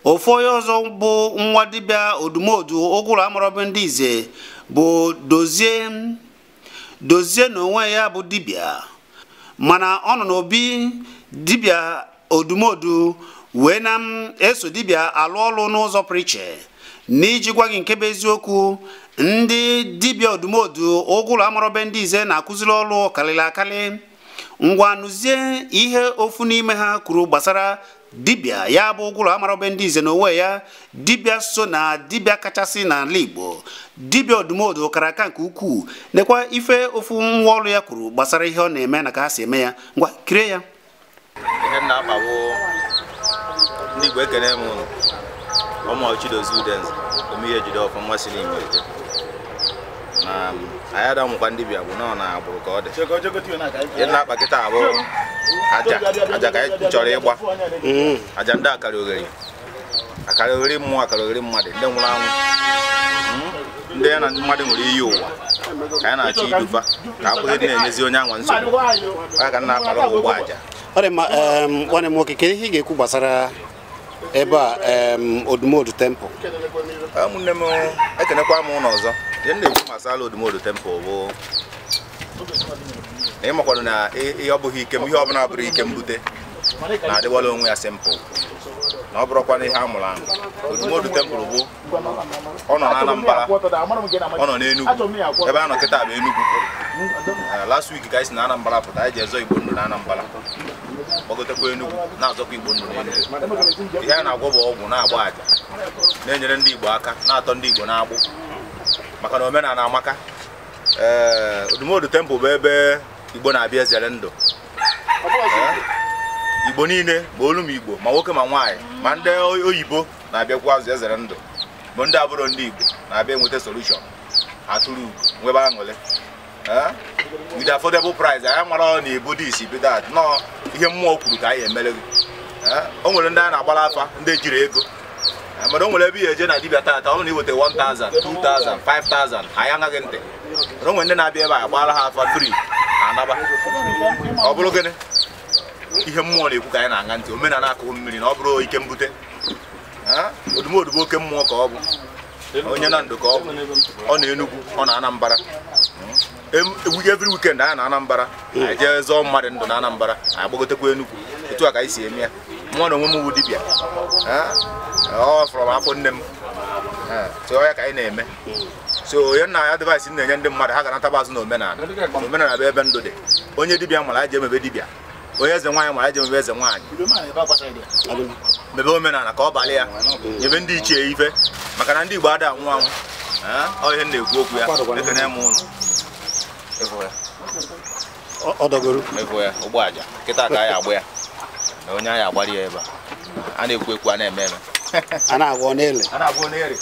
Ofu onye ọzọ bụ nwa dibịa Odumodu Ụgụrụ Amarọbe Ndị Ize bụ Dozie Dozie na onwe ya bụ dibịa, mana ọ nọ n'obi dibịa Odumodu wee na m eso dibịa alụ ọlụ n'ụzọ pụrụ iche. N'iji gwa gị nke bụ eziokwu, ndị dibịa Odumodu Ụgụrụ Amarọbe Ndị Ize na-akụziri ọlụ karịrị akarị. Ngwa, nụzie ihe ofu n'ime ha kwuru gbasara dibịa ya bụ Ụgụrụ Amarọbe Ndị Ize n'onwe ya. Dibịa so na dibịa kachasị n'ala Igbo, dibịa Odumodu kara aka nke ukwuu. Nekwa ife ofu nwa ọrụ ya kwuru gbasara ihe ọ na-eme na ka ha si eme ya. Ngwa, kirie ya. Ihe m na-akpa bụ, ndị Igbo, ekene m ụnụ. Ọmụ Chidozie Udenze, omeihe jide ọfọ nwa si n'Imo eje na anyị ada mụkwa ndị bịa bụ nọ na agbụrụ ka ọ dị. Ihe na-akpa kịta abụ aja, aja ka anyị chọrọ ịgba, aja ndị akara oghere, akara oghere mmụọ, akara oghere mmadụ, ndị nwụrụ anwụ, ndị ya na mmadụ nwere iyi ụwa, ka anyị na-achọ idufa ka akwụsị dị na-enyezi onye anwa nsogbu ya ka m na-akpara ụgbọ aja. Ọ dị mma. Nwanne m nwoke, kedu ihe ị ga-ekwu gbasara ebe a, Odumodu Temple? Ụmụnne m, ekenekwa m ụlọ ọzọ. Ihe m na-ekwu gbasara Odumodu Temple bụ na ịmakwado na ihe ọ bụghị ike m, ihe ọbụla bụrụ ike mbute na-adịwala onwe ya simple, na ọ bụrụkwa na ihe a mụrụ amụ. Odumodu Temple bụ ọ nọ na Anambra, ọ nọ n'Enugu. Ebe a nọ kịta bụ Enugu. Last week ka anyị si na Anambra pụta, anyị ji ezo Igbo ndụ na Anambra, gbagotekwa Enugu, na-azọkwa Igbo ndụ n'Enugu. Ihe a na-agwọ bụ ọgwụ, na-agba àjà, na-enyere ndị Igbo aka, na-atọ ndị Igbo na-agbụ, maka na omenala amaka. Ee, Odumodu Temple bụ ebe Igbo na-abịa ezere ndụ. Ee, Igbo niile, ma olu ma Igbo, ma nwoke ma nwaanyị, ma ndị oyibo na-abịakwa azụ ezere ndụ, bụ ndị abụrụ ndị Igbo na-abịa enweta solution, atụrụ ugo, nwebe aṅụrị. Ee, with affordable price. Anyị mara na ebu this ibu that, nọọ ihe mmụọ kwuru ka anyị emere gị. Ee, o nwere ndị a na-agbara afa, ndị ejiri ego. Ee, mana o nwere ebe ihe eje na dibịa tata, ọ bụrụ na iweta 1000, 2000, 5000, anyị aṅaghị ntị. Mana o nwere ndị na-abịa ebe a, gbara ha afa free, anaba. Ọ bụrụ gịnị? Ihe mmụọ na-ekwu ka anyị na-aṅa ntị. Omenala akụghị mmiri, na ọ bụrụ ike mbute. Ee, Odumodu bụ oke mmụọ ka ọ bụ, onye na ndụ ka ọ bụ. Ọ na Enugu, ọ na Anambra. Every weekend anyị na Anambra, anyị jee zọọ mmadụ ndụ na Anambra, anyị gbagotekwa Enugu. Etu a ka anyị si eme ya. Mmụọ na onwe m wụ dibịa. Ee, ọ fọrọ m afọ nne m. Ee, so ya ka anyị na-eme. So onye nna ya, advice m na-enye ndị mmadụ, ha ga-anataba azụ na omenala. Omenala bụ ebe ndụ dị. Onye dibịa mara, anyị ji emebe dibịa. Onye eze nwaanyị mara, anyị ji emebe eze nwaanyị. Mebe omenala ka ọ balị ya, nyebe ndị ichie ife, maka na ndị Igbo ada anwụ anwụ. Ee, ọ ihe m na-ekwu okwu ya. Ekene m ụnụ. Ịfụ ya? Ọ dọgoro. Ịfụ ya? Ụgbọ aja kịta ka anyị agba ya na onye anyị agbara ya ebe a. A na-ekwu ekwu, a na-eme eme. A na-agwọ n'ele. A na-agwọ n'ere.